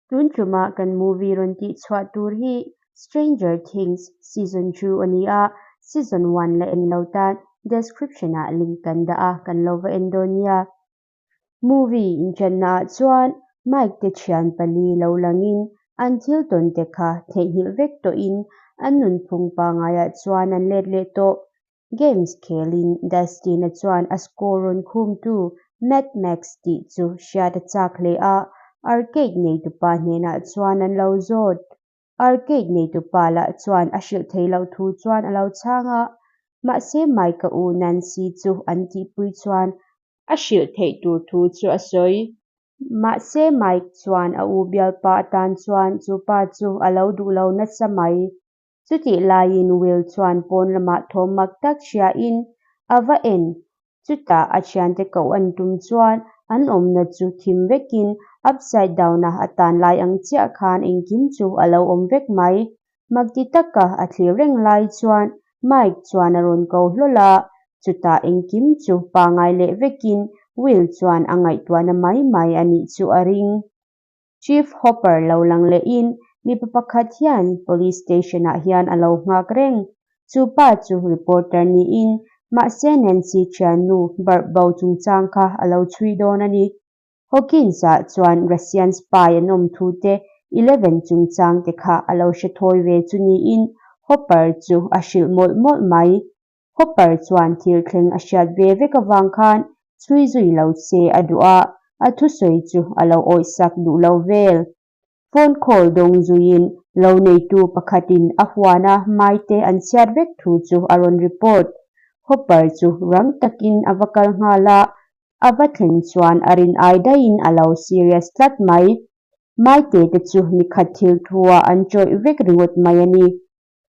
Tun ṭuma kan movie rawn tih chhuah tur hi Stranger Things season 2 a ni a, season 1 la en lo tan description ah link kan dah a, kan lo va en dawn nia. Movie inṭanna ah chuan Mike te ṭhian pali lo langin an thil tawn te kha theihnghilh vek tawhin an nunphung pangaiah chuan an let leh tawh. Games khelin Dustin-a chuan a score rawn khumtu Mad Max tih chu hriat a chak hle a, arcade neitupa hnenah chuan an lo zawt. Arcade neitupa lah chuan a hrilh thei loh thu chuan a lo chhang a, mahse Mike-a u Nancy chu an tihpui chuan a hrilh theih tur thu chu a sawi. Mahse Mike chuan a u bialpa atan chuan chu pa chu a lo duh lo nasa mai. Chutih laiin Will chuan pawn lamah thawm mak tak hriain a va en. Chutah a thiante koh an tum chuan an awmna chu thim vekin upside down-a a tan lai ang chiah khan engkim chu a lo awm vek mai. Makti taka a thlir reng lai chuan Mike chuan a rawn ko hlawl a, chutah engkim chu pangai leh vekin Will chuan a ngaihtuahna mai mai a nih chu a ring. Chief Hopper lo lang lehin mipa pakhat hian Police Station ah hian a lo nghak reng. Chu pa chu reporter niin mahse Nancy thiannu barh bo chungchang kha a lo chhui dawn a ni. Hawkins-ah chuan Russian spy an awm thu te 11 chungchang te kha a lo hre thawi ve chu niin Hopper chu a hrilh mawlh mawlh mai. Hopper chuan thil thleng a hriat ve vek avang khan chhui zui lo se a duh a, a thusawi chu a lo awihsak duh lo vel. Phone call dawng zuiin lo neitu pakhatin a huana maite an chhiat vek thu chu a rawn report. Hopper chu rang takin a va kal nghal a, a va thleng chuan a rin ai daihin a lo serious tlat mai. Maite te chu nikhat thil thu-ah an chawih vek ringawt mai a ni.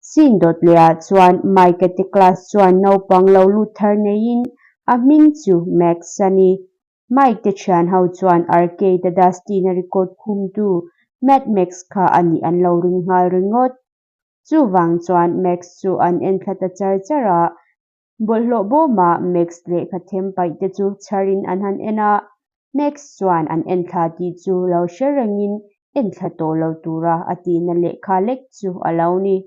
Sin dawt lehah chuan Mike-a te class chuan naupang lo lut thar neiin a hming chu Max a ni. Mike te thian ho chuan arcade a Dustin-a record khumtu Mad Max kha a nih an lo ring nghal ringawt. Chuvang chuan Max chu an en thla ta char char a, bawlhhlawh bawmah Max lehkha them paih te chu chharin an han en a, Max chuan an en thla tih chu lo hre rengin en thla tawh lo tura a tihna lehkha lek chu a lo ni.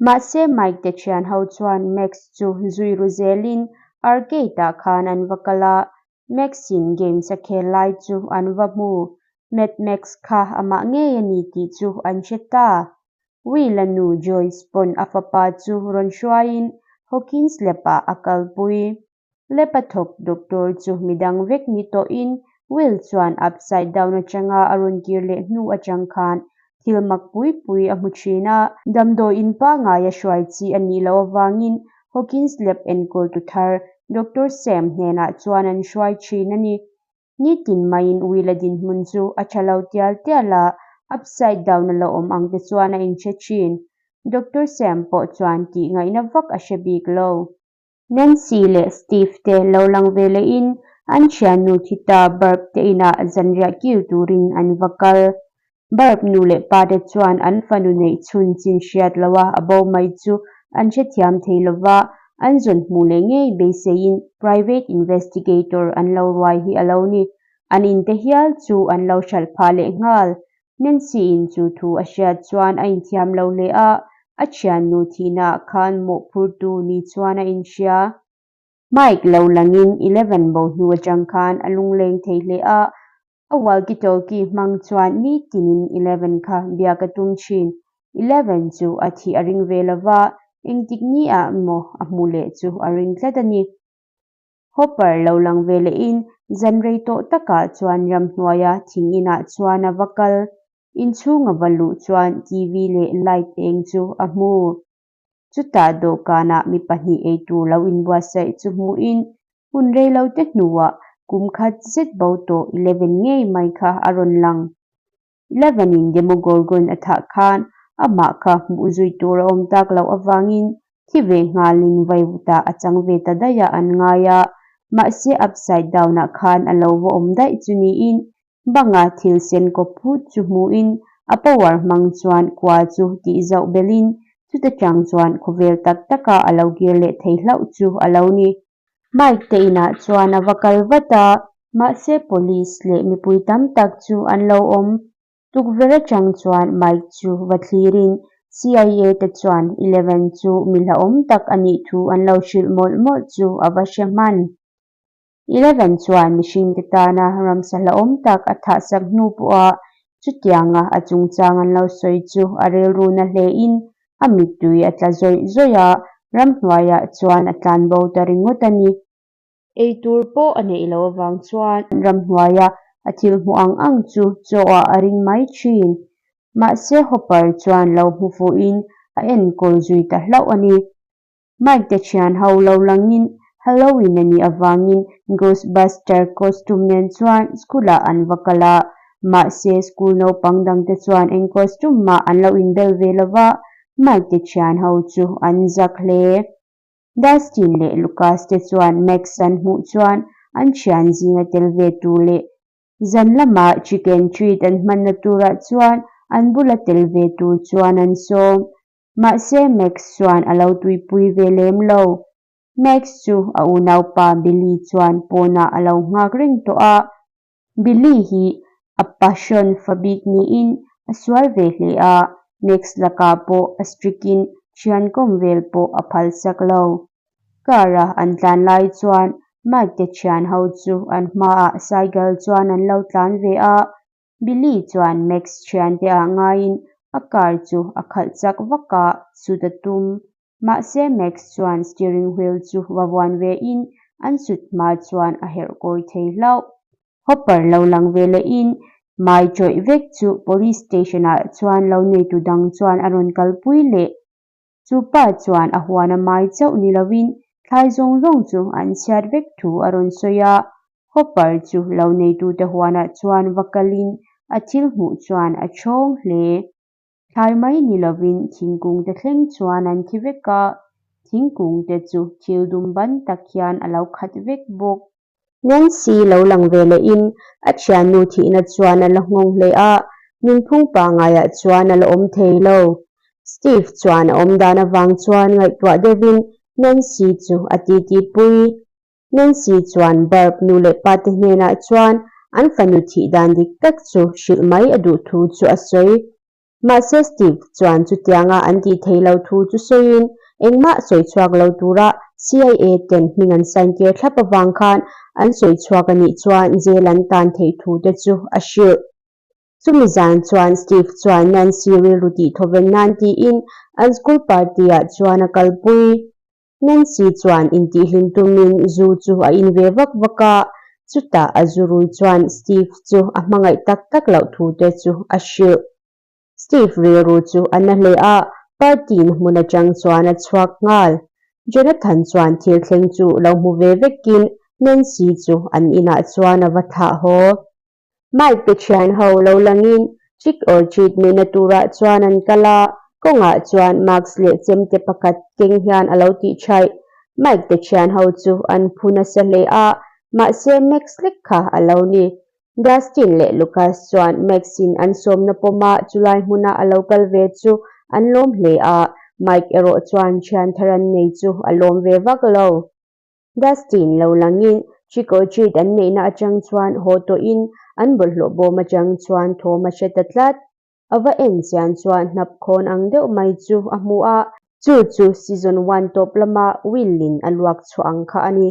Mahse Mike te thian ho chuan Max chu zui ru zelin arcade ah khan an va kal a, Max in games a khel lai chu an va hmu. Mad Max kha amah ngei a ni tih chu an hre ta. Will-a nu Joyce pawn a fapa chu rawn hruaiin Hawkins lab ah a kalpui. Lab a thawk doctor chu midang vek ni tawhin Will chuan upside down atanga a rawn kir leh hnu atang khan thil mak pui pui a hmu thin a. Damdawiin pangngai a hruai chi a nih loh avangin Hawkins lab enkawltu thar Doctor Sam hnenah chuan an hruai thin a ni. Nitin maiin Will-a dinhmun chu a tha lo tial tial a, upside down a lo awm ang te chuan a inhre thin. Doctor Sam pawh chuan tih ngaihna vak a hre bik lo. Nancy leh Steve te lo lang ve lehin an thiannu thi ta Barb te inah zanriah kil turin an va kal. Barb nu leh pa te chuan an fanu neih chhun chin hriat loha a bo mai chu an hrethiam thei lova, an zawn hmuh leh ngei beiseiin private investigator an lo ruai hi a lo ni. An inte hial chu an lo hralh phah leh nghal. Nancy-in chu thu a hriat chuan a inthiam lo hle a, a thiannu thihnaah khan mawhphurtu ni chuan a inhria. Mike lo langin 11 bo hnu atang khan a lungleng thei hle a, a walkie-talkie hmang chuan nitinin 11 kha biak a tum thin. 11 chu a thih a ring ve lova, engtik ni-ah maw a hmuh leh chu a ring tlat a ni. Hopper lo lang ve lehin zan rei tawh takah chuan ramhnuaia thing inah chuan a va kal. Inchhung a va luh chuan TV leh light eng chu a hmu. Chutah dawhkanah mi pahnih eitur lo inbuatsaih chu hmuhin hun rei lo te hnuah kum khat zet bo tawh 11 ngei mai kha a rawn lang. 11 in Demogorgon a thah khan amah kha hmuh zui tur a awm tak loh avangin thi ve nghalin vaivutah a chang ve ta daih a an ngai a, mahse upside down ah khan a lo va awm daih chu niin banga thil sen kawp phut chu hmuhin a power hmang chuan kua chu tih zauh belhin chuta chang chuan khawvel tak taka a lo kir leh thei hlauh chu a lo ni. Mike te inah chuan a va kal vat a, mahse police leh mipui tam tak chu an lo awm. Tukverh atang chuan Mike chu va thlirin CIA te chuan Eleven chu mi hlauhawm tak a nih thu an lo hrilh mawlh mawlh chu a va hre hman. Eleven chuan mihringte tana ramsa hlauhawm tak a thahsak hnu pawha chutianga a chungchang an lo sawi chu a rilru na hlein a mittui a tla zawih zawih a, ramhnuaiah chuan a tlanbo ta ringawt a ni. Ei tur pawh a neih loh avang chuan ramhnuaia a thil hmuh ang ang chu chaw ah a ring mai thin. Mahse Hopper chuan lo hmu fuhin a enkawl zui ta hlauh a ni. Mike te thian ho lo langin Halloween a nih avangin Ghostbuster costume nen chuan school ah an va kal a. Mahse school naupang dangte chuan eng costume mah an lo inbel ve lova, Mike te thian ho chu an zak hle. Dustin leh Lucas te chuan Max an hmuh chuan an thian zinga tel ve tur leh zan lama chicken treat an hmanna turah chuan an bula tel ve tur chuan an sawm. Mahse Max chuan a lo tuipui ve lem lo. Max chu a unaupa Billy chuan pawnah a lo nghak reng tawh a. Billy hi a passion fa bik niin a sual ve hle a, Max lakah pawh a strict in thian kawm vel pawh a phal sak lo. Car a an tlan lai chuan Mike te thian ho chu an hmaah cycle chuan an lo tlan ve a, Billy chuan Max thian te ah ngaiin a car chu a khalh chak vak a, sut a tum. Mahse Max chuan steering wheel chu va vuan ve in an sut hma chuan a herh kawi thei hlauh. Hopper lo lang ve leh in mai chawih vek chu police station ah chuan lo neitu dang chuan a rawn kalpui leh. Chu pa chuan a huan a mai chauh ni lo in thlai zawng zawng chu an chhiat vek thu a rawn sawi a. Hopper chu lo neitute huanah chuan va kal in a thil hmuh chuan a chhawng hle. Thlai mai ni lovin thingkung te thleng chuan an thi vek a, thingkung te chu thil dum ban tak hian a lo khat vek bawk. Nancy lo lang ve lehin a thiannu thihna chuan a la nghawng hle a, nunphung pangaiah chuan a la awm thei lo. Steve chuan a awm dan avang chuan ngaihtuah deuhin Nancy chu a titi pui. Nancy chuan Barb nu leh pa te hnenah chuan an fanu thih dan dik tak chu hrilh mai a duh thu chu a sawi. Mahse Steve chuan chutianga an tih theih lo thu chu sawiin engmah sawi chhuak lo tura CIA ten hming an sign tir thlap avang khan an sawi chhuak a nih chuan jail an tan theih thu te chu a hrilh. Chumi zan chuan Steve chuan Nancy rilru tih thawven nan tiin an school party ah chuan a kalpui. Nancy chuan intihhlim tumin zu chu a in ve vak vak a, chutah a zu rui chuan Steve chu a hmangaih tak tak loh thu te chu a hrilh. Steve rilru chu a na hle a, party na hmun atang chuan a chhuak nghal. Jonathan chuan thil thleng chu lo hmu ve vekin Nancy chu an inah chuan a va thlah haw. Mike te thian ho lo langin trick or treat neihna turah chuan an kal a, kawngah chuan mask leh chemte pakhat keng hian a lo tih thaih. Mike te thian ho chu an phu nasa hle a, mahse Max lek kha a lo ni. Dustin leh Lucas chuan Max in an sawmna pawma chulai hmuna a lo kal ve chu an lawm hle a, Mike erawh chuan thian thar an nei chu a lawm ve vak lo. Dustin lo langin trick or treat an neihna atang chuan haw tawhin an bawlhhlawh bawm atang chuan thawm a hre ta tlat. A va en chian chuan hnap khawn ang deuh mai chu a hmu a, chu chu season one tawp lama Will-in a luak chhuah ang kha a ni.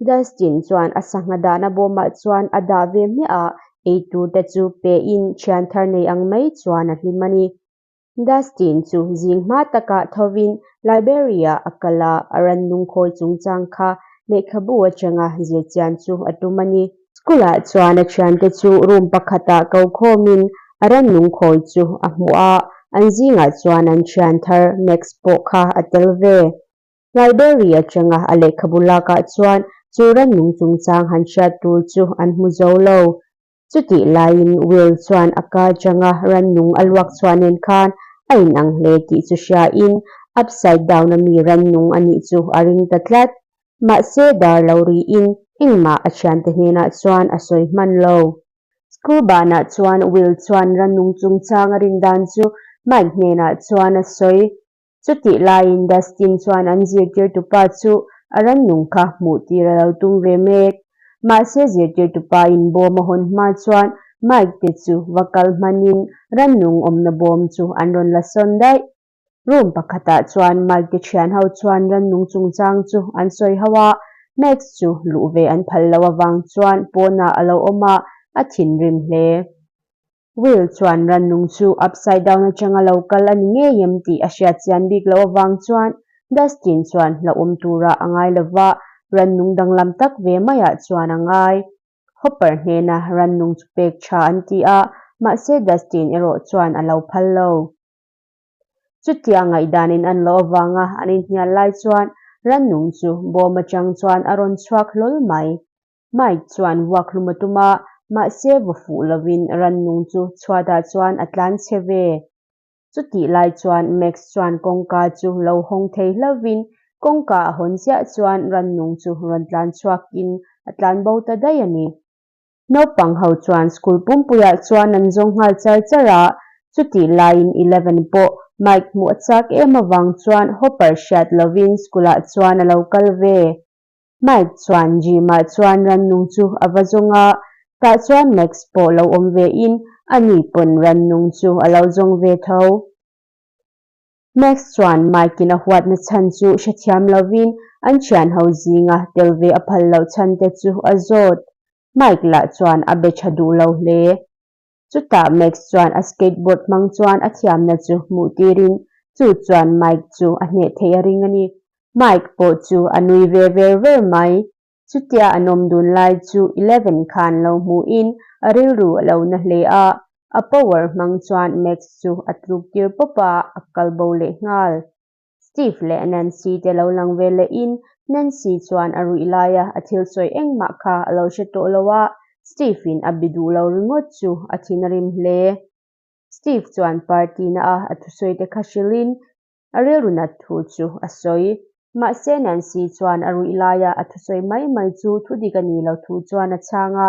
Dustin chuan a sangha dahna bawmah chuan a dah ve hmiah a, eitur te chu pein thian thar nei ang mai chuan a hlim a ni. Dustin chu zing hma takah thovin Liberia a kal a, a rannung khawi chungchang kha lehkhabu atanga zirchian chu a tum a ni. School-ah chuan a thiante chu room pakhatah ko khawmin a rannung khawi chu a hmuh a, an zingah chuan an thian thar Max pawh kha a tel ve. Library atanga a lehkhabu lakah chuan chu rannung chungchang han hriat tur chu an hmu zo lo. Chutih laiin Will chuan a ka atanga rannung a luak chhuah nen khan a inang hle tih chu hriain upside down a mi rannung a nih chu a ring ta tlat. Mahse dar lo riin engmah a thiante hnenah chuan a sawi hman lo. School banah chuan Will chuan rannung chungchang a rin dan chu Mike hnenah chuan a sawi. Chutih laiin Dustin chuan an zirtirtupa chu a rannung kha hmuh tir a lo tum ve mek. Mahse zirtirtupa in bawm a hawn hma chuan Mike te chu va kal hmanin rannung awmna bawm chu an rawn la sawn daih. Room pakhatah chuan Mike te thian ho chuan rannung chungchang chu an sawi ho a, Max chu luh ve an phal loh avang chuan pawnah a lo awm a, a thinrim hle. Will chuan rannung chu upside down atanga lo kal a ni ngei em tih a hriat chian bik loh avang chuan Dustin chuan hlauhawm turah a ngai lova, rannung danglam tak ve maiah chuan a ngai. Hopper hnena rannung chu pek tha an ti a, mahse Dustin erawh chuan a lo phal lo. Chutia ngaihdanin an loh avanga an inhnial lai chuan rannung chu bawm atang chuan a rawn chhuak hlawl mai. Mike chuan vuak hlum a tum a, mahse vaw fuh lovin rannung chu chhuatah chuan a tlan chhe ve. Chutih lai chuan Max chuan kawngka chu lo hawng thei hlauhin kawngka a hawn chiah chuan rannung chu rawn tlan chhuakin a tlan bo ta daih a ni. Naupang ho chuan school pumpuiah chuan an zawng nghal char char a, chutih laiin Eleven pawh Mike hmuh a chak em avang chuan Hopper hriat lovin school ah chuan a lo kal ve. Mike chuan gym-ah chuan rannung chu a va zawng a, tah chuan Max pawh lo awm ve in ani pawn rannung chu a lo zawng ve tho. Max chuan Mike-in a huatna chhan chu hrethiam lovin an thianho zinga tel ve a phal loh chhan te chu a zawt. Mike lah chuan a be tha duh lo hle. Chutah Max chuan a skateboard hmang chuan a thiamna chu hmuh tirin chu chuan Mike chu a hneh theih a ring a ni. Mike pawh chu a nui ve ver ver mai. Chutia an awm dun lai chu Eleven khan lo hmuhin a rilru a lo na hle a, a power hmang chuan Max chu a tluk tir pawp a, a kal bo leh nghal. Steve leh Nancy te lo lang ve lehin Nancy chuan a ruih laia a thil sawi engmah kha a lo hre tawh lo a, Steve in a bi duh lo ringawt chu a thin a rim hle. Steve chuan party na a a thusawi te kha hrilhin A rilru nat thu chu a sawi. Mahse Nancy chuan a ruih laia a thusawi mai mai chu thu dik a ni lo thu chuan a chhang a.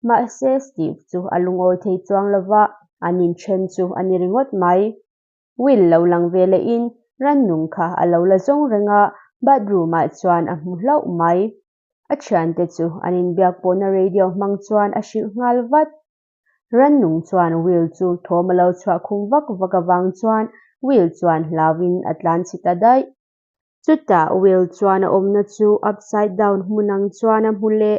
Mahse Steve chu a lungawi thei chuang lo va, an inthen chu a ni ringawt mai. Will lo lang ve lehin rannung kha a lo la zawng reng a, bathroom ah chuan a hmu hlauh mai. A thiante chu an inbiak pawhna radio hmang chuan a hrilh nghal vat. Rannung chuan Will chu thawm a lo chhuah khum vak vak avang chuan Will chuan hlauhin a tlan chhi ta daih. Chutah Will chuan a awmna chu upside down hmun ang chuan a hmu leh.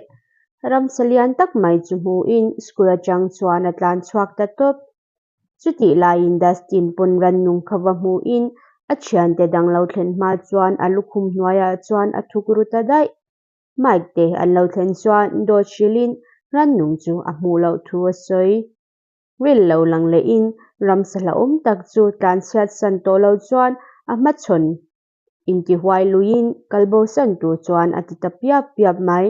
Ramsa lian tak mai chu hmuhin school atang chuan a tlan chhuak ta tawp. Chutih laiin Dustin pawn rannung kha va hmuhin a thiante dang lo thlen hma chuan a lukhum hnuaiah chuan a thuk ru ta daih. Mike te an lo thlen chuan dawt hrilhin rannung chu a hmuh loh thu a sawi. Will lo lang lehin ramsa hlauhawm tak chu tlanchhiat san tawh lo chuan a hmachhawn intihuai luiin kalbosan tur chuan a ti ta piap piap mai.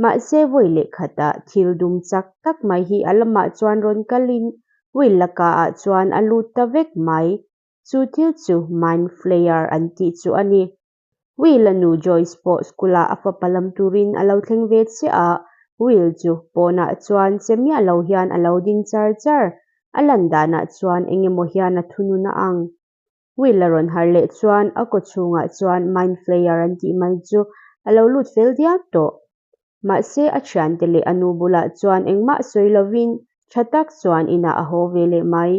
Mahse vawi leh khatah thil dum chak tak mai hi a lamah chuan rawn kalin Will laka ah chuan a lut ta vek mai. Chu thil chu Mind Flayer an tih chu a ni. Will-a nu Joyce pawh school-ah a fapa lam turin a lo thleng ve chiah a, Will chu pawnah chuan che miah lo hian a lo ding char char. A lan danah chuan eng emaw hian a thunun a ang. Will-a rawn harh leh chuan a kaw chhungah chuan Mind Flayer an tih mai chu a lo lut fel diak tawh. Mahse a thiante leh a nu bulah chuan engmah sawi lovin tha tak chuan inah a haw ve leh mai.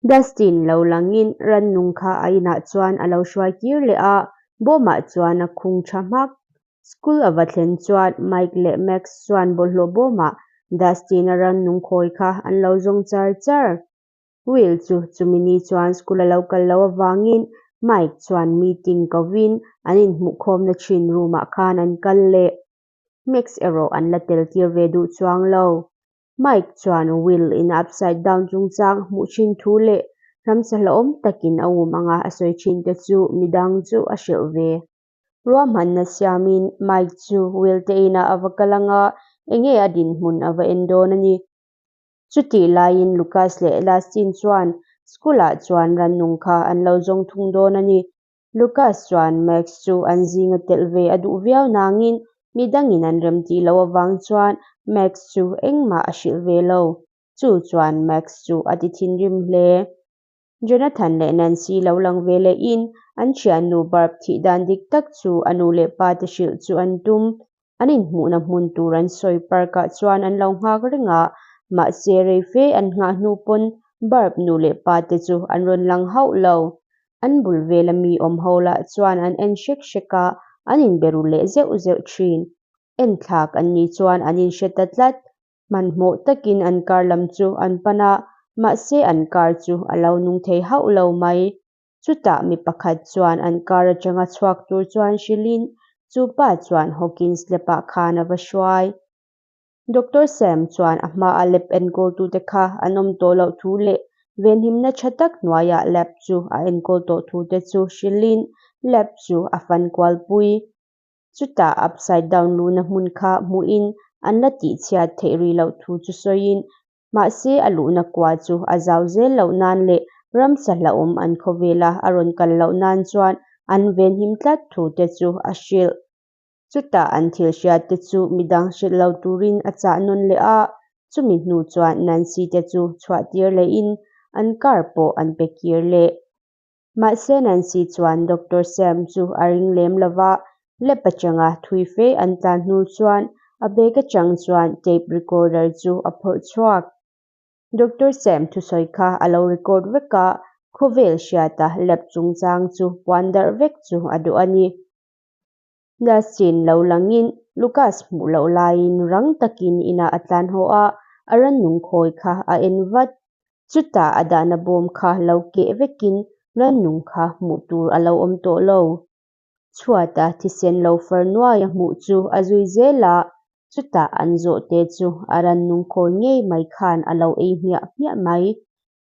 Dustin lo langin rannung kha a inah chuan a lo hruai kir leh a, bawmah chuan a khung tha hmak. School a va thlen chuan Mike leh Max chuan bawlhhlawh bawmah Dustin-a rannung khawi kha an lo zawng char char. Will chu chumi ni chuan school a lo kal loh avangin Mike chuan meeting kovin an inhmuhkhawmna thin room-ah khan an kal leh. Max erawh an la tel tir ve duh chuang lo. Mike chuan Will in upside down chungchang hmuh thin thu leh ramsa hlauhawm takin a um anga a sawi thin te chu midang chu a hrilh ve. Ruahmanna siamin Mike chu Will te inah a va kal anga enge a dinhmun a va en dawn a ni. Chutih laiin Lucas leh Lastin chuan school ah chuan rannung kha an lo zawng thung dawn a ni. Lucas chuan Max chu an zinga telh ve a duh viau nangin midangin an remtih loh avang chuan Max chu engmah a hrilh ve lo. Chu chuan Max chu a ti thinrim hle. Jonathan leh Nancy lo lang ve lehin an thiannu Barb thih dan dik tak chu a nu leh pa te hrilh chu an tum. An inhmuhna hmun tur an sawi park ah chuan an lo nghak reng a, Mahse rei fe an nghah hnu pawn Barb nu leh pa te chu an rawn lang hauh lo. An bul vela mi awm ho lah chuan an en hrek hrek a, an inbe ru leh zeuh zeuh thin. Enthlak an nih chuan an inhre ta tlat. Hmanhmawh takin an car lam chu an pan a, mahse an car chu a lo nung thei hauh lo mai. Chutah mi pakhat chuan an car atanga chhuak tur chuan hrilhin chu pa chuan Hawkins lap-ah khan a va hruai. Doctor Sam chuan a hmaa lab enkawltute kha an awm tawh loh thu leh venhimna tha tak hnuaiah lab chu a enkawl tawh thute chu hrilhin lab chu a fan kualpui. Chutah upside down luhna hmun kha hmuhin an la tihchhiat theih rih loh thu chu sawiin mahse a luhna kua chu a zau zel loh nan leh ramsa hlauhawm an khawvela a rawn kal loh nan chuan an venhim tlat thu te chu a hrilh. Chutah an thil hriat te chu midang hrilh lo turin a chah nawn leh a, chumi hnu chuan Nancy te chu chhuah tir lehin an car pawh an pe kir leh. Mahse Nancy chuan Doctor Sam chu a ring lem lo va, lap atanga thui fe an tlan hnu chuan a bag atang chuan tape recorder chu a phawrh chhuak. Doctor Sam thusawi kha a lo record vek a, khawvel hriata lap chungchang chu puan darh vek chu a duh a ni. Dustin lo langin Lucas hmuh loh laiin rang takin inah a tlan haw a, a rannung khawi kha a en vat. Chutah a dahna bawm kha lo keh vekin rannung kha hmuh tur a lo awm tawh lo. Chhuata thisen lo far nuai a hmuh chu a zui zel a, chutah an zawhte chu a rannung khawi ngei mai khan a lo ei hmiah hmiah mai.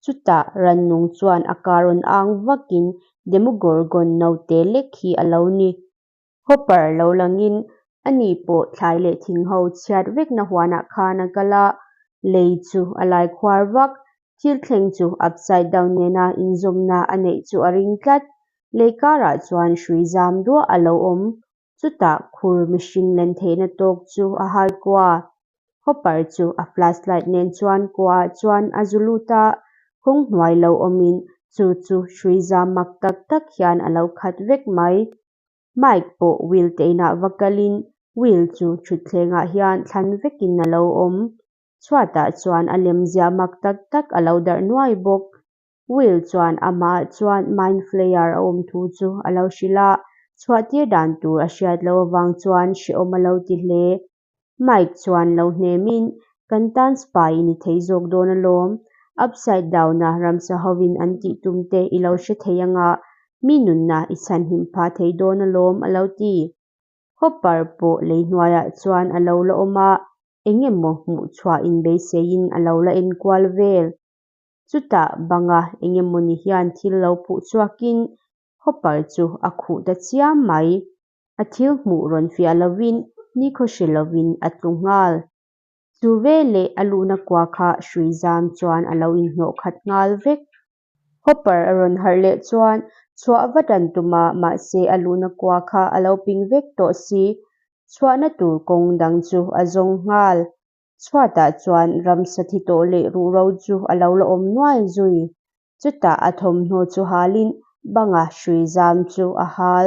Chutah rannung chuan a ka rawn ang vakin Demogorgon naute lek hi a lo ni. Hopper lo langin ani pawh thlai leh thing ho chhiat vekna huanah khan a kal a, lei chu a lai khuar vak. Thil thleng chu upside down nena inzawmna a neih chu a ring tlat. Lei karah chuan hrui zam duah a lo awm. Chutah khur mihring len theihna tawk chu a hai kua. Hopper chu a flashlight nen chuan kuaah chuan a zu lut a, kawng hnuai lo awmin chu chu hrui zam mak tak tak hian a lo khat vek mai. Mike pawh Will te inah va kalin Will chu thutthlengah hian thlan vekin a lo awm. Chhuatah chuan a lem ziah mak tak tak a lo darh nuai bawk. Will chuan amah chuan Mind Flayer a awm thu chu a lo hrilh a, chhuahtir dan tur a hriat loh avang chuan hrehawm a lo ti hle. Mike chuan lo hnemin, Kan tan spy i ni thei zawk dawn alawm. Upside Down-a ramsa hovin an tih tum te i lo hre thei anga, mi nunna i chhanhim phah thei dawn alawm a lo ti. Hopper pawh lei hnuaiah chuan a lo la awm a, eng emaw hmuh chhuah inbeiseiin a lo la enkual vel. Chutah banga eng emawni hian thil lo phuh chhuakin Hopper chu a khuh ta chiam mai. A thil hmuh rawn fiah lovin nikhaw hre lovin a tlu nghal. Chu veleh a luhna kua kha hrui zam chuan a lo inhnawh khat nghal vek. Hopper a rawn harh leh chuan chhuah vat an tum a, mahse a luhna kua kha a lo ping vek tawh si. Chhuahna tur kawng dang chu a zawng nghal. Chhuatah chuan ramsa thi tawh leh ruhro chu a lo la awm nuai zui. Chutah a thawmhnaw chu halin banga hrui zam chu a hal.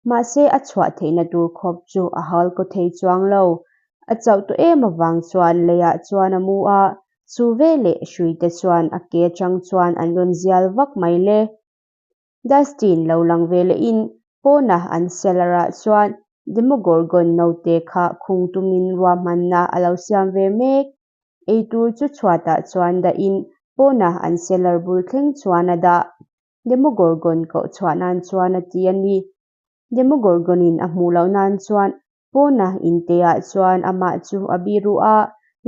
Mahse a chhuah theihna tur khawp chu a hal kaw thei chuang lo. A chauh tawh em avang chuan leiah chuan a mu a, chu veleh hruite chuan a ke atang chuan an rawn zial vak mai le. Dustin lo lang ve lehin pawna an cellar-ah chuan Demogorgon naute kha khung tumin ruahmanna a lo siam ve mek. Eitur chu chhuatah chuan dahin pawna an cellar bul thleng chuan a dah. Demogorgon koh chhuah nan chuan a ti a ni. Demogorgon-in a hmuh loh nan chuan pawna inteah chuan amah chu a biru a,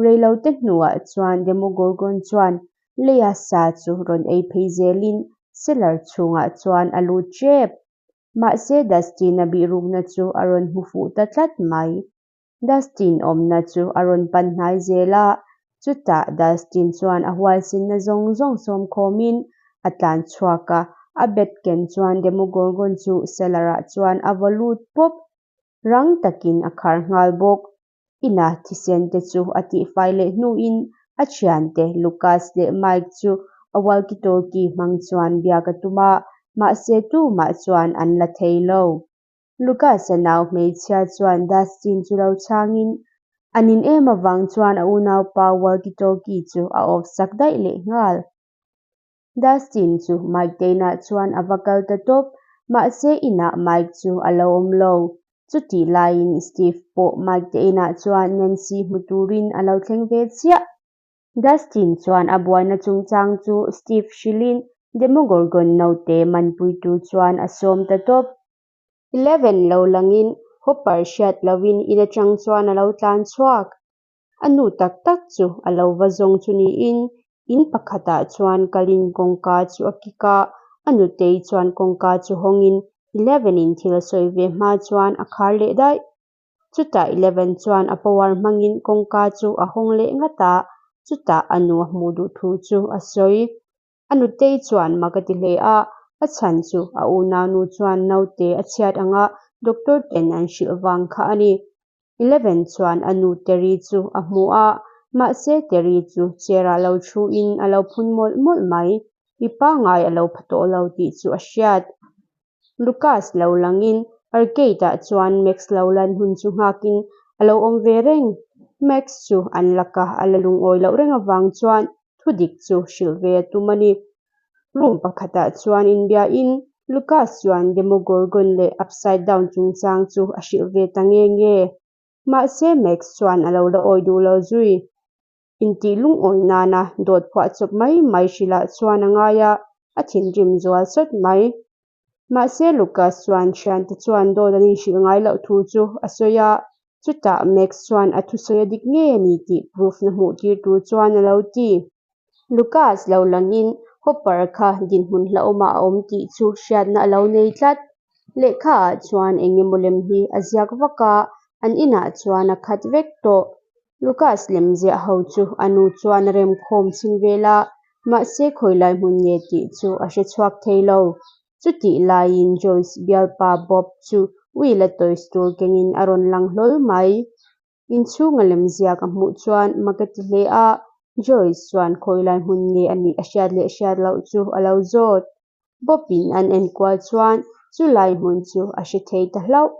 reilote hnuah chuan Demogorgon chuan leia sa chu rawn ei phei zelin cellar chhungah chuan a lut tep. Mahse Dustin-a bihrukna chu a rawn hmu fuh ta tlat mai. Dustin awmna chu a rawn pan hnai zel a, chutah Dustin chuan a huaisinna zawng zawng sawm khawmin a tlan chhuak a, a bat ken chuan Demogorgon chu cellar ah chuan a vaw lut pawp. Rang takin a khar nghal bawk. Ina thisen te chu a tihfai leh hnuin a thiante Lucas leh Mike chu a walkie-talkie hmang chuan biak a tum a, mahse tumah chuan an la thei lo. Lucas-a nau hmeichhia chuan Dustin chu lo chhangin, A nin em avang chuan a unaupa walkie-talkie chu a off sak daih lehnghal. Dustin chu Mike te inah chuan a va kal ta tawp, mahse inah Mike chu a lo awm lo. Chutih laiin Steve pawh Mike te inah chuan Nancy hmu turin a lo thleng ve chiah. Dustin chuan a buaina chungchang chu Steve hrilhin Demogorgon naute manpui tur chuan a sawm ta tawp. Eleven lo langin Hopper hriat lohin in atang chuan a lo tlan chhuak. A nu tak tak chu a lo va zawng chu niin in pakhatah chuan kalin kawngka chu a kik a, a nutei chuan kawngka chu hawngin Eleven-in thil a sawi ve hma chuan a khar leh daih. Chutah Eleven chuan a power hmangin kawngka chu a hawng leh ngat a, chutah a nu a hmuh duh thu chu a sawi. A nutei chuan mak a ti hle a, a chhan chu a unaunu chuan naute a chhiat anga doctor ten an hrilh vang kha a ni. Eleven chuan a nu Terry chu a hmu a, mahse Terry chu chair ah lo thu in a lo phun mawlh mawlh mai. Mi pangngai a lo pha tawh lo tih chu a hriat. Lucas lo langin arcade ah chuan Max lo lan hun chu nghakin a lo awm ve reng. Max chu an laka a la lungawi loh reng avang chuan thudik chu hrilh ve a tum a ni. Room pakhatah chuan inbiain Lucas chuan Demogorgon leh Upside Down chungchang chu a hrilh ve ta nge nge. Mahse Max chuan a lo la awi duh lo zui. Intih lungawi nana dawt phuah chawp mai mai hrilhah chuan a ngai a, a thinrim zual sawt mai. Mahse Lucas chuan thiante chuan dawt an inhrilh ngai loh thu chu a sawi a, chutah Max chuan a thusawi a dik ngei a ni tih proof na hmuh tir tur chuan a lo ti. Lucas lo langin Hopper kha dinhmun hlauhawmah a awm tih chu hriatna a lo nei tlat. Lehkha ah chuan eng emaw lem hi a ziak vak a, an inah chuan a khat vek tawh. Lucas lem ziah ho chu a nu chuan a remkhawm chhin vel a, mahse khawi lai hmun nge tih chu a hre chhuak thei lo. Chutih laiin Joyce bialpa Bob chu Will-a toys tur kengin a rawn lang hlawl mai. Inchhunga lem ziak a hmuh chuan mak a ti hle a, Joyce chuan khawi lai hmun nge a nih a hriat leh hriat loh chu a lo zawt. Bob-in an enkual chuan chu lai hmun chu a hre thei ta hlauh.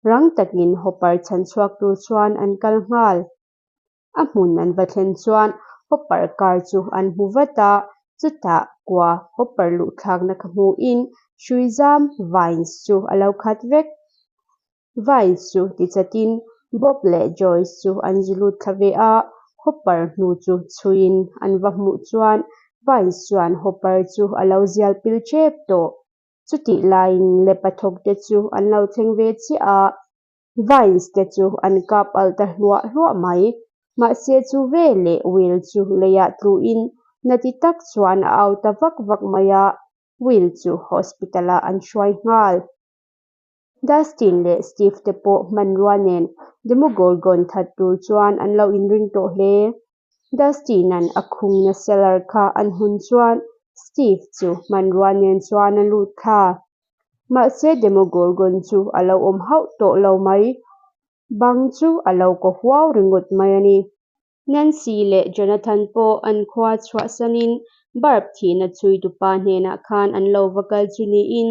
Rang takin Hopper chhan chhuak tur chuan an kal nghal. A hmun an va thlen chuan Hopper car chu an hmu vat a, chutah kua Hopper luhthlakna kha hmuhin hrui zam, vines, chu a lo khat vek. Vines chu ti chatin Bob leh Joyce chu an zu lut thla ve a, Hopper hnu chu chhuiin an va hmuh chuan Vines chuan Hopper chu a lo zial pil tep tawh. Chutih laiin Lepa thawkte chu an lo thleng ve chiah a, Vines te chu an kap alh ta hluah hluah mai. Mahse chu veleh Will chu leiah tluin na ti tak chuan a au ta vak vak mai a, Will chu hospital ah an hruai nghal. Dustin leh Steve te pawh hmanrua nen Demogorgon that tur chuan an lo inring tawh hle. Dustin-a'n a khungna cellar kha an hun chuan Steve chu hmanrua nen chuan a lut thla. Mahse Demogorgon chu a lo awm hauh tawh lo mai. Bang chu a lo kaw huau ringawt mai a ni. Nancy leh Jonathan pawh an khua chhuahsanin Barb thihna chhuitupa hnenah khan an lo va kal chu niin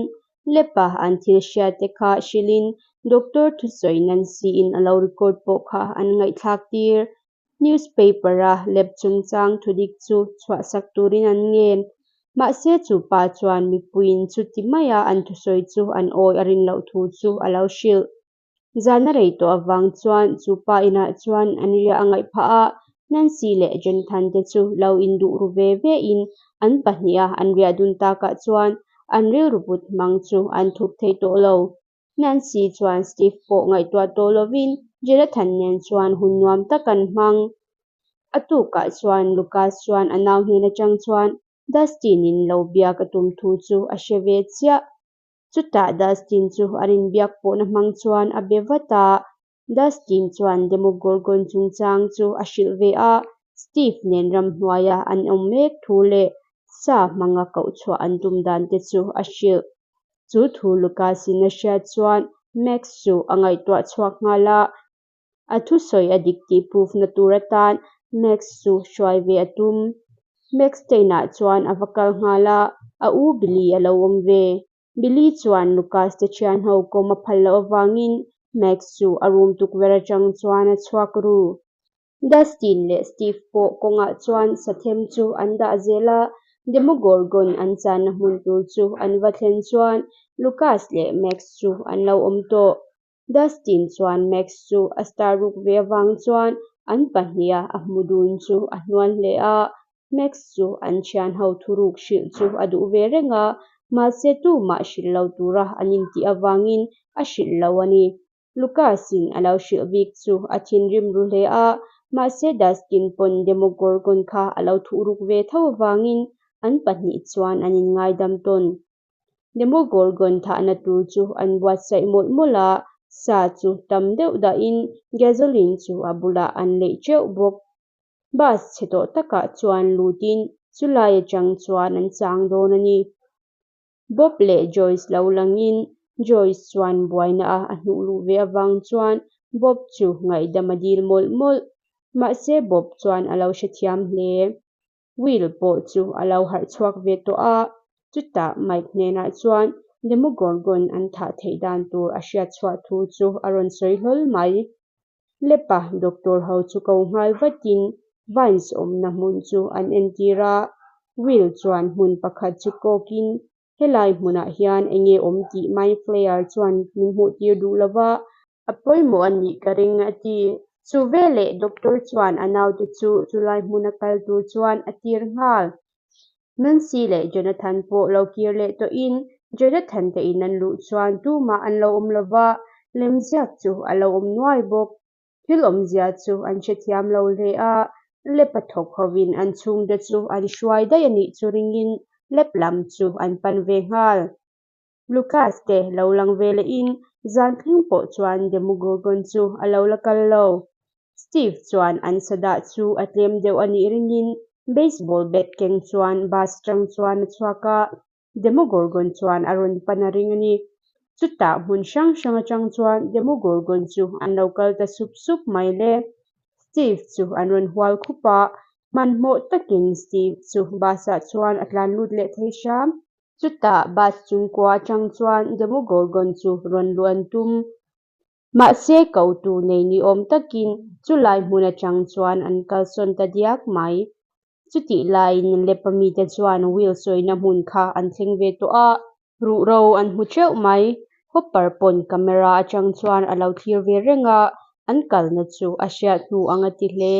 Lepa an thil hriat te kha hrilhin doctor thusawi Nancy-in a lo record pawh kha an ngaihthlak tir. Newspaper-a lep chungchang thudik chu chhuahsak turin an ngen. Mahse chu pa chuan mipuiin chuti maia an thusawi chu an awi a rin loh thu chu a lo hrilh. Zan a rei tawh avang chuan chu pa inah chuan an riah a ngaih phah a, Nancy leh Jonathan te chu lo induh ru ve ve in an pahniha an riah dun takah chuan an rilru put hmang chu an thup thei tawh lo. Nancy chuan Steve pawh ngaihtuah tawh lovin Jonathan nen chuan hun nuam tak an hmang. A tukah chuan Lucas chuan a nau hnen atang chuan Dustin-in lo biak a tum thu chu a hre ve chiah. Chutah Dustin chu a rinbiak pawhna hmang chuan a be vat a. Dustin chuan Demogorgon chungchang chu a hrilh ve a, Steve nen ramhnuaia an awm mek thu leh sa hmanga koh chhuah an tum dan te chu a hrilh. Chu thu Lucas-in a hriat chuan Max chu a ngaihtuah chhuak nghal a. A thusawi a dik tih proof na tur atan Max chu hruai ve a tum. Max te inah chuan a va kal nghal a, a u Billy a lo awm ve. Billy chuan Lucas te thianho kawm a phal loh avangin Max chu a room tukverh atang chuan a chhuak ru. Dustin leh Steve pawh kawngah chuan sathem chu an dah zel a, Demogorgon an channa hmun tur chu an va thlen chuan Lucas leh Max chu an lo awm tawh. Dustin chuan Max chu a star ruk ve avang chuan an pahniha a hmu dun chu a hnual hle a, Max chu an thian ho thuruk hrilh chu a duh ve reng a, mahse tumah hrilh lo tura an intih avangin a hrilh lo a ni. Lucas-in a lo hrilh bik chu a thinrim ru hle a, mahse Dustin pawn Demogorgon kha a lo thuhruk ve tho avangin an pahnih chuan an inngaidam tawn. Demogorgon thahna tur chu an buatsaih mawlh mawlh a, sa chu tam deuh dahin gasoline chu a bulah an leih teuh bawk. Bus chhe tawh takah chuan lutin chulai atang chuan an chang dawn a ni. Bob leh Joyce lo langin Joyce chuan buaina a a hnuh luh ve avang chuan Bob chu ngaihdam a dil mawlh mawlh. Mahse Bob chuan a lo hrethiam hle. Will pawh chu a lo harh chhuak ve tawh a, chutah Mike hnenah chuan Demogorgon an thah theih dan tur a hriat chhuah thu chu a rawn sawi hlawl mai. Lepa doctor ho chu ko nghal vatin Vines awmna hmun chu an entir a, Will chuan hmun pakhat chu kawkin Helai hmunah hian enge awm tih Mind Flayer chuan min hmuh tir duh lova, a pawimawh a nih ka ring a ti. Chu veleh doctor chuan a naute chu chulai hmuna kal tur chuan a tir nghal. Nancy leh Jonathan pawh lo kir leh tawhin Jonathan te in an luh chuan tumah an lo awm lova, lemziak chu a lo awm nuai bawk. Thil awmzia chu an hrethiam lo hle a, lep a thawk hovin an chhungte chu an hruai daih a nih chu ringin lep lam chu an pan ve nghal. Lucas te lo lang ve lehin zan thleng pawh chuan Demogorgon chu a lo la kal lo. Steve chuan an sadah chu a tlem deuh a nih ringin baseball bat keng chuan bus tang chuan a chhuak a, Demogorgon chuan a rawn pan a ring a ni. Chutah hmun hrang hrang atang chuan Demogorgon chu an lo kal ta sup sup mai le. Steve chu an rawn hual khup a, hmanhmawh takin Steve chu bus ah chuan a tlan lut leh thei hram. Chutah bus chungkua atang chuan Demogorgon chu rawn luh an tum. Mahse kotu nei ni awm takin chulai hmun atang chuan an kalsawn ta diak mai. Chutih laiin Lepa mite chuan wheel sawina hmun kha an thleng ve tawh a, ruhro an hmu teuh mai. Hopper pawn camera atang chuan a lo thlir ve reng a, an kalna chu a hriat hnu ang a ti hle.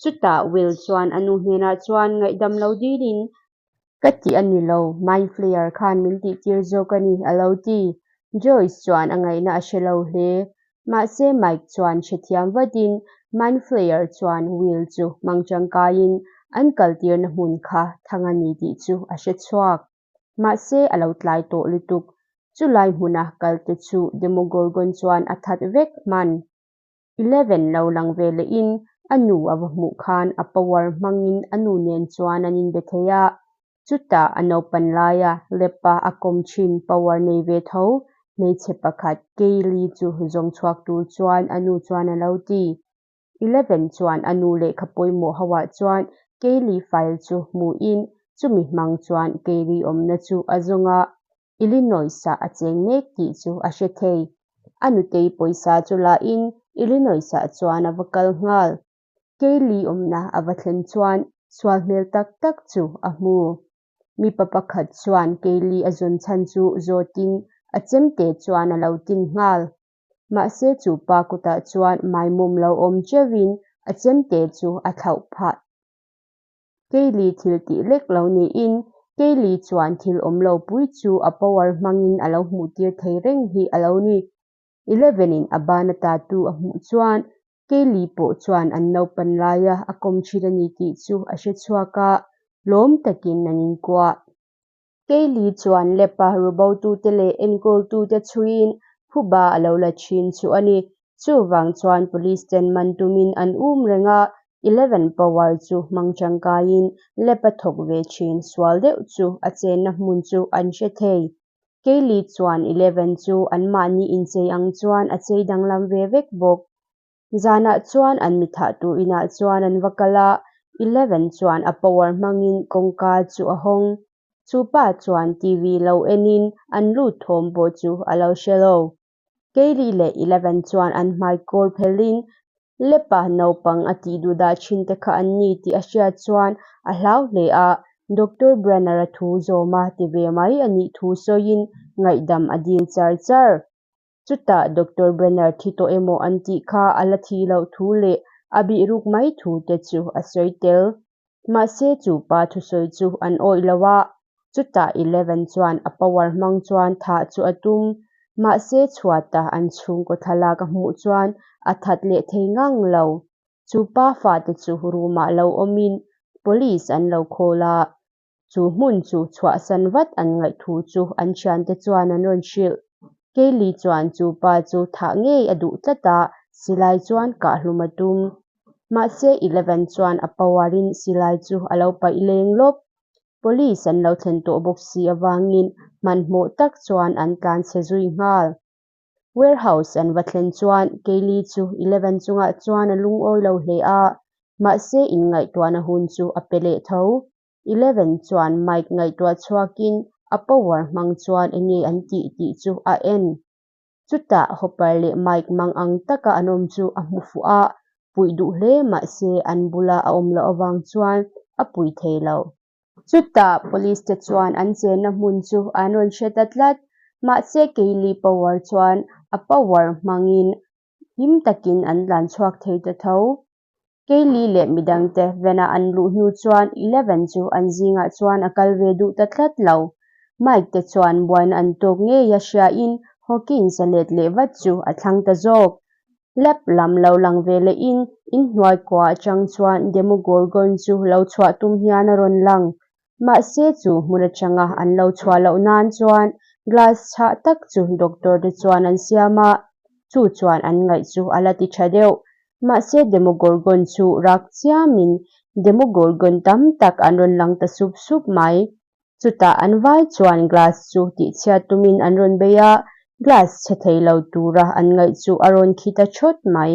Chutah Will chuan a nu hnenah chuan ngaihdam lo dilin Ka tih a ni lo, Mind Flayer khan min tihtir zawk a ni, a lo ti. Joyce chuan a ngaihna a hre lo hle. Mahse Mike chuan hrethiam vatin Mind Flayer chuan Will chu hmang tangkaiin an kaltirna hmun kha thang a ni tih chu a hre chhuak. Mahse a lo tlai tawh lutuk. Chulai hmuna kalte chu Demogorgon chuan a that vek hman. 11 lo lang ve lehin a nu a va hmuh khan a power hmangin a nu nen chuan an inbe thei a, chutah a naupan laia Lepa a kawm thin power nei ve tho hmeichhe pakhat Kaylee chu zawng chhuak tur chuan a nu chuan a lo ti. 11 chuan a nu lehkha pawimawh ho ah chuan Kaylee file chu hmuhin chumi hmang chuan Kaylee awmna chu a zawng a, Illinois-ah a cheng mek tih chu a hre thei. A nutei pawisa chu lahin Illinois-ah chuan a va kal nghal. Kaylee awmna a va thlen chuan sual hmel tak tak chu a hmu. Mipa pakhat chuan Kaylee a zawn chhan chu zawtin a chemte chuan a lo tin nghal. Mahse chu pa kutah chuan maimawm lo awm teuhin a chemte chu a thlauh phah. Kaylee thil tih lek lo niin Kaylee chuan thil awm lo pui chu a power hmangin a lo hmuh tir thei reng hi a lo ni. Eleven in a ban a tattoo a hmuh chuan Kaylee pawh chuan an naupan laia a kawm thin a ni tih chu a hre chhuak a, lawm takin an inkuah. Kaylee chuan lap-a rubotute leh enkawltute chhuiin phuba a lo la thin chu a ni. Chuvang chuan police ten man tumin an um reng a, Eleven Power chu hmang tangkaiin lap-a thawk ve thin sual deuh chu a chenna hmun chu an hre thei. Kaylee chuan Eleven chu anmahni inchei ang chuan a chei danglam ve vek bawk. Zanah chuan an mi thah tur inah chuan an va kal a, Eleven chuan a power hmangin kawngka chu a hawng. Chu pa chuan TV lo enin an lut thawm pawh chu a lo hre lo. Kaylee leh Eleven chuan an hmai kawl phelhin Lepa naupang a tih duh dah thin te kha an ni tih a hriat chuan a hlau hle a, Doctor Brenner-a thu zawma ti ve mai a nih thu sawiin ngaihdam a dil char char. Chutah Doctor Brenner thi tawh emaw an tih kha a la thih loh thu leh a bih ruk mai thu te chu a sawi tel. Mahse chu pa thusawi chu an awih lo a, chutah Eleven chuan a power hmang chuan thah chu a tum. Mahse chhuata an chhungkaw thlalak a hmuh chuan a that leh thei ngang lo. Chu pa fate chu room-ah lo awmin police an lo call a, Chu hmun chu chhuahsan vat an ngaih thu chu an thiante chuan an rawn hrilh. Kaylee chuan chu pa chu thah ngei a duh tlat a, silai chuan kahhlum a tum. Mahse Eleven chuan a power-in silai chu a lo paih leng lawp. Police an lo thlen tawh bawk si avangin hmanhmawh tak chuan an tlanchhe zui nghal. Warehouse an va thlen chuan Kaylee chu Eleven chungah chuan a lungawi lo hle a, mahse inngaihtuahna hun chu a pe leh tho. Eleven chuan Mike ngaihtuah chhuakin a power hmang chuan enge an tih tih chu a en. Chutah Hopper leh Mike mang ang taka an awm chu a hmu fuh a, puih duh hle mahse an bula a awm loh avang chuan a pui thei lo. Chutah police te chuan an chenna hmun chu an rawn hre ta tlat. Mahse Kaylee power chuan a power hmangin him takin an tlan chhuak thei ta tho. Kaylee leh midangte van-a an luh hnu chuan Eleven chu an zingah chuan a kal ve duh ta tlat lo. Mike te chuan buaina an tawk ngei a hriain Hawkins a let leh vat chu a thlang ta zawk. Lab lam lo lang ve lehin inhnuai kua atang chuan Demogorgon chu lo chhuah tum hian a rawn lang. Mahse chu hmun atanga an lo chhuah loh nan chuan glass chhah tak chu doctor te chuan an siam a, chu chuan an ngaih chu a la ti tha deuh. Mahse Demogorgon chu rak chiamin Demogorgon tam tak an rawn lang ta sup sup mai. Chutah an vai chuan glass chu tihchhiat tumin an rawn bei a, glass chhe thei lo tura an ngaih chu a rawn khi ta thawt mai.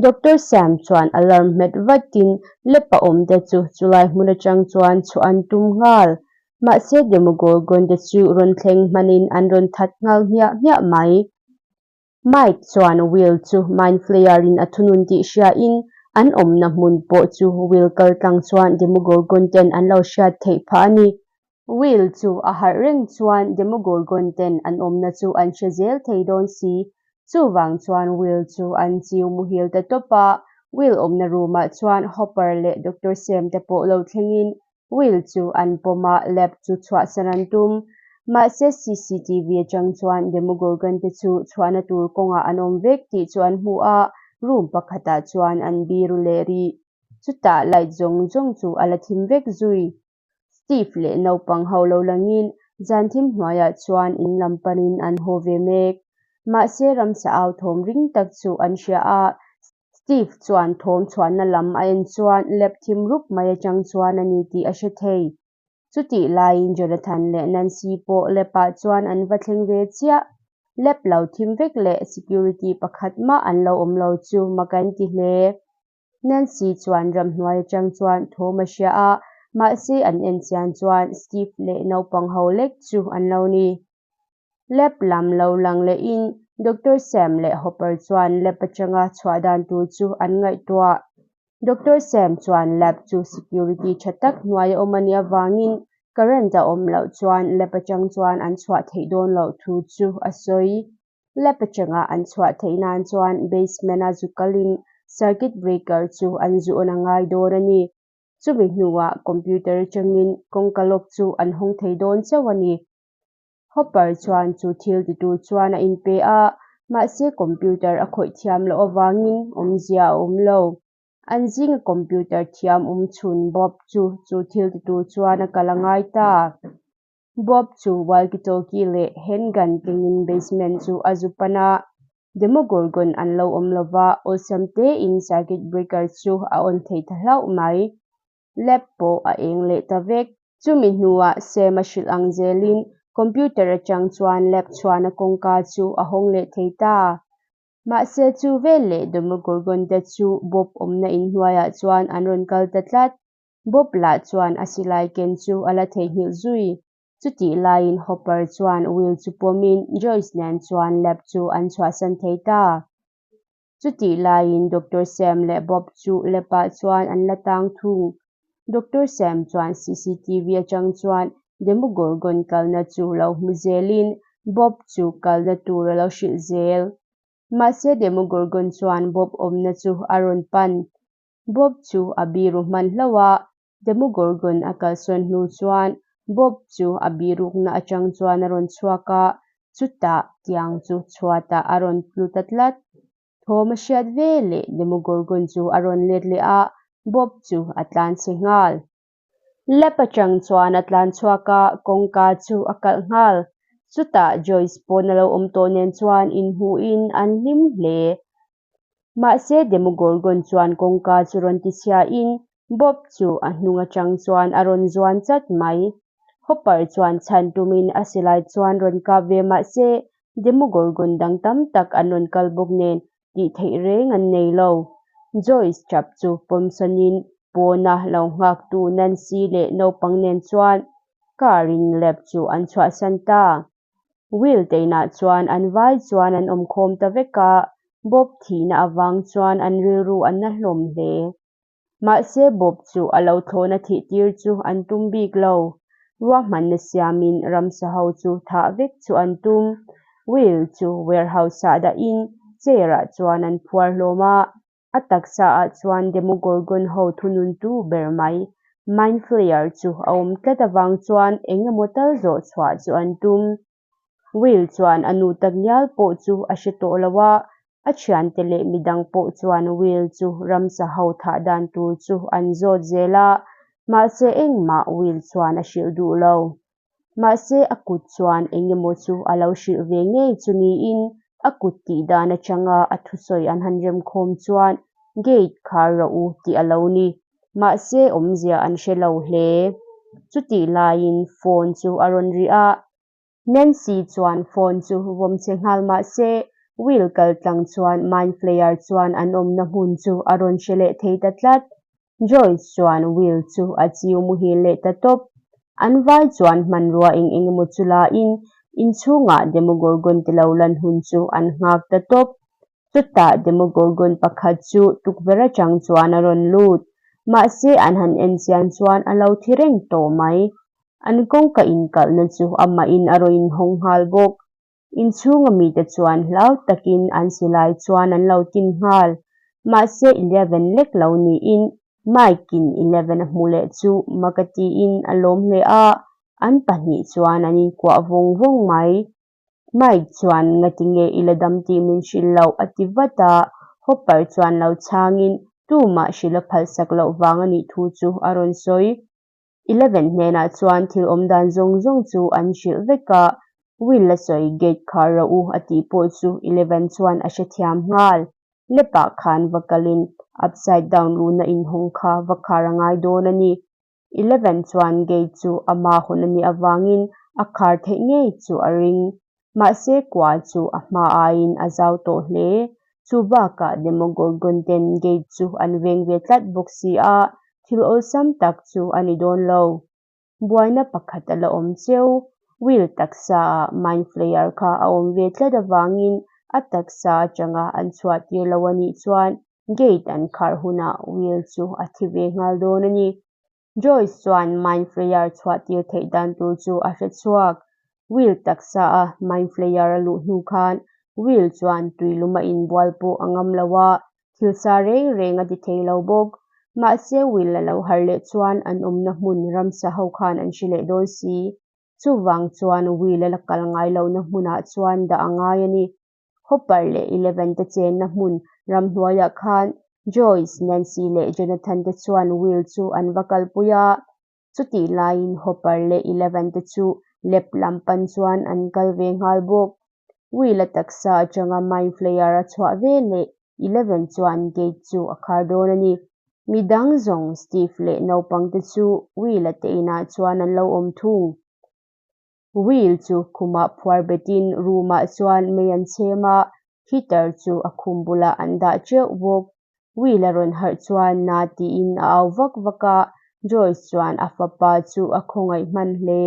Doctor Sam chuan alarm hmet vatin lepa awmte chu chulai hmun atang chuan chhuah an tum nghal. Mahse Demogorgon te chu rawn thleng hmanin an rawn that nghal hmiah hmiah mai. Mike chuan Will chu Mind Flayer in a thunun tih hriain an awmna hmun pawh chu Will kal tlang chuan Demogorgon ten an lo hriat theih phah a ni. Will chu a harh reng chuan Demogorgon ten an awmna chu an hre zel thei dawn si. Chuvang chuan Will chu an chiu muhil ta tawp a, Will awmna room ah chuan Hopper leh Doctor Sam te pawh lo thlengin Will chu an pawm a, lab chu chhuahsan an tum. Mahse CCTV atang chuan Demogorgon te chu chhuahna tur kawngah an awm vek tih chu an hmu a, room pakhatah chuan an biru leh rih. Chutah light zawng zawng chu a la thim vek zui. Steve leh naupang ho lo langin zan thim hnuaiah chuan in lam panin an haw ve mek. Mahse ramsa au thawm ring tak chu an hria a, Steve chuan thawm chhuahna lam a en chuan lap thim rup mai atang chuan a ni tih a hre thei. Chutih laiin Jonathan leh Nancy pawh lap ah chuan an va thleng ve chiah. Lap lo thim vek leh security pakhat mah an lo awm lo chu mak an ti hle. Nancy chuan ramhnuai atang chuan thawm a hria a, mahse an en chian chuan Steve leh naupang ho lek chu an lo ni. Lab lam lo lang lehin Doctor Sam leh Hopper chuan lab atanga chhuah dan tur chu an ngaihtuah. Doctor Sam chuan lab chu security tha tak hnuai a awm a nih avangin current a awm loh chuan lab atang chuan an chhuah theih dawn loh thu chu a sawi. Lab atanga an chhuah theih nan chuan basement a zu kalin circuit breaker chu an zu on a ngai dawn a ni. Chumi hnuah computer atangin kawngka lock chu an hawng thei dawn chauh a ni. Hopper chuan chu thil ti tur chuan a inpe a, mahse computer a khawih thiam loh avangin awmzia a awm lo. An zinga computer thiam awm chhun Bob chu chu thil ti tur chuan a kal a ngai ta. Bob chu walkie-talkie leh handgun kengin basement chu a zu pan a, Demogorgon an lo awm lova, awlsam tein circuit breaker chu a on thei ta hlauh mai. Lab pawh a eng leh ta vek. Chumi hnuah Sam a hrilh ang zelin computer atang chuan lab chhuahna kawngka chu a hawng leh thei ta. Mahse chu vel leh Demogorgon te chu Bob awmna inhnuaiah chuan an rawn kal ta tlat. Bob lah chuan a silai ken chu a la theihnghilh zui. Chutih laiin Hopper chuan Will chu pawmin Joyce nen chuan lab chu an chhuahsan thei ta. Chutih laiin Doctor Sam leh Bob chu lab-ah chuan an la tang thung. Doctor Sam chuan CCTV atang chuan Demogorgon kalna chu lo hmu zelin Bob chu kalna tur a lo hrilh zel. Mahse Demogorgon chuan Bob awmna chu a rawn pan. Bob chu a biru hman hlauh a, Demogorgon a kalsawn hnu chuan Bob chu a birukna atang chuan a rawn chhuak a, chutah tiang chu chhuatah a rawn tlu ta tlat. Thawm a hriat ve leh Demogorgon chu a rawn let leh a, Bob chu a tlan chhe nghal. Lap atang chuan a tlan chhuak a, kawngka chu a kalh nghal. Chutah Joyce pawn a lo awm tawh nen chuan inhmuhin an hlim hle. Mahse Demogorgon chuan kawngka chu rawn ti chhiain Bob chu a hnung atang chuan a rawn zuan chat mai. Hopper chuan chhan tumin a silai chuan rawn kap ve mahse Demogorgon dang tam tak an rawn kal bawk nen tih theih reng an nei lo. Joyce tap chu pawmsanin pawna lo nghaktu Nancy leh naupang nen chuan car in lab chu an chhuahsan ta. Will te inah chuan an vai chuan an awmkhawm ta vek a, Bob thihna avang chuan an rilru a na hlawm hle. Mahse Bob chu a lo thlawhna thih tir chu an tum bik lo. Ruahmanna siamin ramsa ho chu thah vek chu an tum. Will chu warehouse-ah dahin chair-ah chuan an phuar hlawm a. A taksaah chuan Demogorgon ho thununtu ber mai Mind Flayer chu a awm tlat avang chuan eng emaw tal zawh chhuah chu an tum. Will chuan a nu takngial pawh chu a hre tawh lo a, a thiante leh midang pawh chuan Will chu ramsa ho thah dan tur chu an zawt zel a, mahse engmah Will chuan a hrilh duh lo. Mahse a kut chuan eng emaw chu a lo hrilh ve ngei chu niin a kut tih dan atanga a thusawi an han remkhawm chuan gate khar rawh u tih a lo ni. Mahse awmzia an hre lo hle. Chutih laiin phone chu a rawn ri a. Nancy chuan phone chu vawm che nghal mahse Will kal tlang chuan Mind Flayer chuan an awmna hmun chu a rawn hre leh thei ta tlat. Joyce chuan Will chu a chiu muhil leh ta tawp. An vai chuan hmanrua eng eng emaw chu lain inchhungah Demogorgon te lo lan hun chu an nghak ta tawp. Chutah Demogorgon pakhat chu tukverh atang chuan a rawn lut. Mahse an han en chian chuan a lo thi reng tawh mai. An kawngka inkalhna chu amahin a rawn inhawng nghal bawk. Inchhunga mite chuan hlau takin an silai chuan an lo tin nghal. Mahse 11 lek lo niin Mike-in 11 a hmu leh chu mak a tiin a lawm hle a, an pahnih chuan an inkuah vawng vawng mai. Mike chuan ngatinge i la dam tih min hrilh loh a ti vat a, Hopper chuan lo chhangin tumah hrilh a phalsak loh vang a nih thu chu a rawn sawi. 11 hnenah chuan thil awm dan zawng zawng chu an hrilh vek a, Will a sawi gate khar rawh u a tih pawh chu 11 chuan a hrethiam nghal. Lepah khan va kalin upside down luhna inhawng kha va khar a ngai dawn a ni. 11 chuan gate chu ama hawn a nih avangin a khar theih ngei chu a ring. Mahse kua chu a hma aiin a zau tawh hle. Chu bakah Demogorgon ten gate chu an veng ve tlat bawk si a, thil awlsam tak chu a ni dawn lo. Buaina pakhat a la awm cheu. Will taksa ah Mind Flayer kha a awm ve tlat avangin a taksa atanga an chhuah tir lo a nih chuan gate an kharh hunah Will chu a thi ve nghal dawn a ni. Joyce chuan Mind Flayer chhuah tir theih dan tur chu a hre chhuak. Will taksa a Mind Flayer a luh hnu khan Will chuan tuilum a inbual pawh a ngam lo a, thil sa reng reng a ti thei lo bawk. Mahse Will a lo harh leh chuan an awmna hmun ramsa ho khan an hre leh dawn si. Chuvang chuan Will a la kal ngai lohna hmunah chuan dah a ngai a ni. Hopper leh 11 te chenna hmun ramhnuaiah khan Joyce, Nancy leh Jonathan te chuan Will chu an va kalpui a. Chutih laiin Hopper leh 11 te chu lep lam pan chuan an kal ve nghal bawk. Will a taksa atanga Mind Flayer a chhuah ve leh 11 chuan gate chu a khar dawn a ni. Midang zawng Steve leh naupang te chu Will a te inah chuan an lo awm thung. Will chu khumah phuar betin room-ah chuan mei an chhem a, heater chu a khum bulah an dah teuh bawk. Will a rawn harh chuan na tiin a au vak vak a, Joyce chuan a fapa chu a khawngaih hman hle.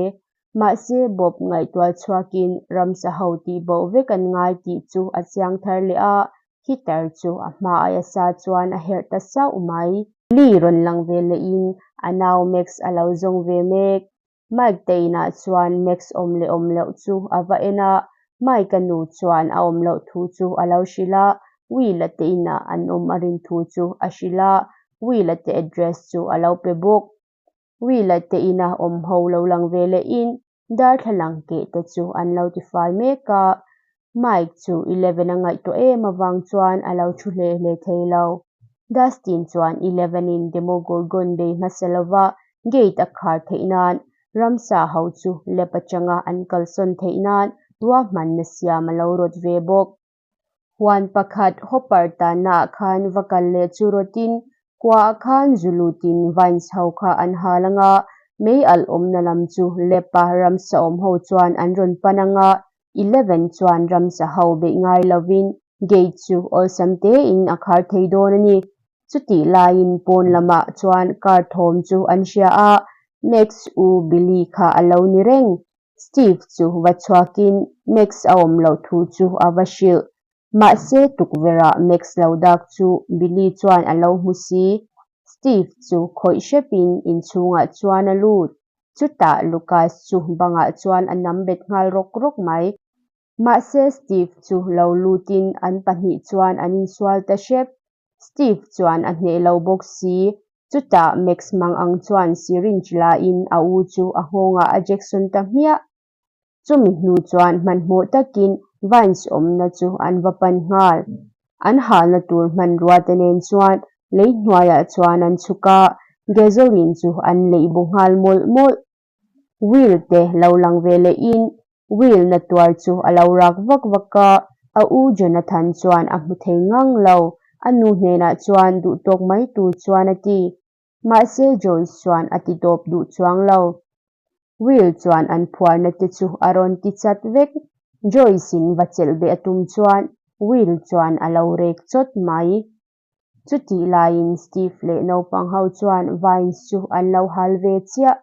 Mahse, Bob ngaihtuah chhuakin ramsa ho tihbo vek an ngai tih chu a chiang thar leh a, heater chu a hma aia sa chuan a herh ta sauh mai. Lee rawn lang ve lehin a nau Max a lo zawng ve mek. Mike te inah chuan Max awm leh awm loh chu a va en a, Mike-a nu chuan a awm loh thu chu a lo hrilh a, Will-a te inah an awm a rin thu chu a hrilh a, Will-a te address chu a lo pe bawk. Will-a te ina awm ho lo lang ve lehin darthlalang keh te chu an lo tifai mek a, Mike chu Eleven a ngaihtuah em avang chuan a lo thu hle hle thei lo. Dustin chuan Eleven-in Demogorgon bei hmasa lova gate a khar theih nan ramsa ho chu lab atanga an kalsawn theih nan ruahmanna siam a lo rawt ve bawk. Huan pakhat Hopper tanna ah khan va kal leh chu rawtin kua ah khan zu lutin vines ho kha an hal anga mei alh awmna lam chu lab a ramsa awm ho chuan an rawn pan anga 11 chuan ramsa ho beih ngai lovin gate chu awlsam tein a khar thei dawn a ni. Chutih laiin pawn lamah chuan car thawm chu an hria a, Max u Billy kha a lo ni reng. Steve chu va chhuakin Max a awm loh thu chu a va hrilh. Mahse tukverhah Max lo dak chu Billy chuan a lo hmu si. Steve chu khawih hrepin inchhungah chuan a lut. Chutah Lucas chu bangah chuan a nam bet nghal rawk rawk mai. Mahse Steve chu lo lutin an pahnih chuan an insual ta hrep. Steve chuan a hneh lo bawk si. Chutah Max mang ang chuan syringe lain a u chu a nghawngah a jection ta hmiah. Chumi hnu chuan hmanhmawh takin Vines awmna chu an va pan nghal. An halna tur hmanrua te nen chuan lei hnuaiah chuan an chhuk a, gasoline chu an leih bu nghal mawlh mawlh. Will te lo lang ve lehin Will na tuar chu a lo rak vak vak a, a u Jonathan chuan a hmu thei ngang lo, a nu hnenah chuan duhtawk mai tur chuan a ti. Mahse Joyce chuan a ti tawp duh chuang lo. Will chuan an phuarna te chu a rawn ti chat vek. Joyce in va chelh beh a tum chuan Will chuan a lo rek chawt mai. Chutih laiin Steve leh naupang ho chuan vines chu an lo hal ve chiah.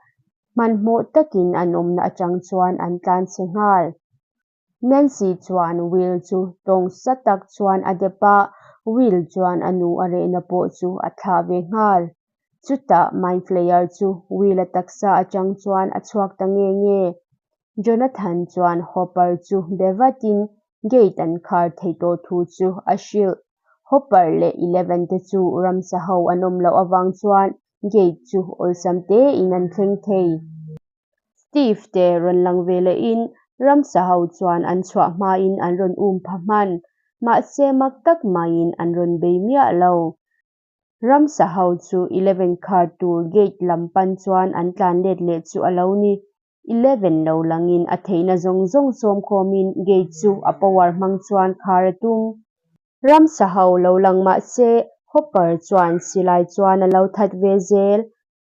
Hmanhmawh takin an awmna atang chuan an tlan chhe nghal. Nancy chuan Will chu tawng sa tak chuan a dep a, Will chuan a nu a rehna pawh chu a thlah ve nghal. Chutah Mind Flayer chu Will-a taksa atang chuan a chhuak ta nge nge. Jonathan chuan Hopper chu be vatin gate an khar theih tawh thu chu a hrilh. Hopper leh Eleven te chu ramsa ho an awm loh avang chuan gate chu awlsam tein an thleng thei. Steve te rawn lang ve lehin ramsa ho chuan an chhuah hmain an rawn um pha hman. Mahse mak tak maiin an rawn bei miah lo. Ramsa ho chu Eleven khar tur gate lam pan chuan an tlan let leh chu a lo ni. 11 lo langin a theihna zawng zawng sawmkhawmin gate chu a power hmang chuan khar a tum. Ramsa ho lo lang mah se Hopper chuan silai chuan a lo that ve zel.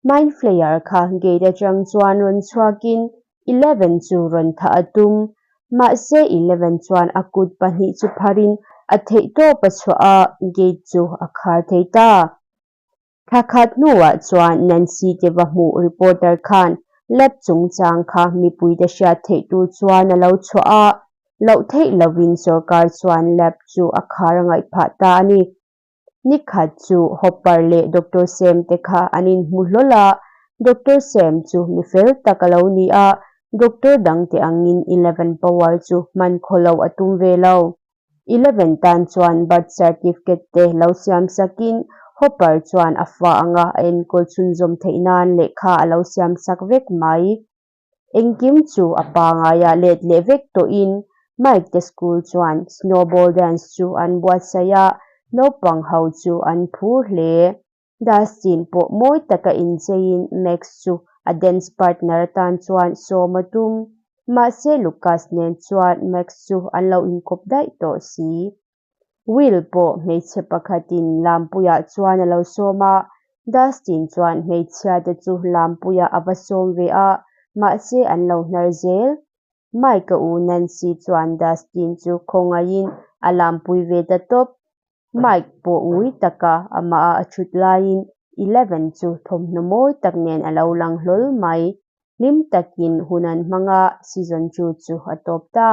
Mind Flayer kha gate atang chuan rawn chhuakin 11 chu rawn thah a tum. Mahse 11 chuan a kut pahnih chu pharin a theihtawp a chhuah a, gate chu a khar thei ta. Thla khat hnuah chuan Nancy te va hmuh reporter khan lab chungchang kha mipuite hriat theih tur chuan a lo chhuah a, loh theih lovin sorkar chuan lab chu a khar a ngaih phah ta a ni. Ni khat chu Hopper leh Doctor Sam te kha an inhmu hlawl a, Doctor Sam chu mi fel tak a lo ni a, doctor dangte angin 11 power chu hman khaw loh a tum ve lo. 11 tan chuan birth certificate te lo siam sakin Hopper chuan a fa anga a enkawl chhunzawm theih nan lehkha a lo siam sak vek mai. Engkim chu a pangaiah let leh vek tawhin Mike te school chuan snowball dance chu an buatsaih a, naupang ho chu an phur hle. Dustin pawh mawi taka incheiin Max chu a dance partner atan chuan sawm a tum. Mahse Lucas nen chuan Max chu an lo inkawp daih tawh si. Will pawh hmeichhe pakhatin lampuiah chuan a lo sawm a, Dustin chuan hmeichhia te chu lampuiah a va sawm ve a, mahse an lo hnar zel. Mike-a u Nancy chuan Dustin chu khawngaihin a lampui ve ta tawp. Mike pawh ngui taka amaha a thut laiin 11 chu thawmhnaw mawi tak nen a lo lang hlawl mai. Hlim takin hun an hmang a, season 2 chu a tawp ta.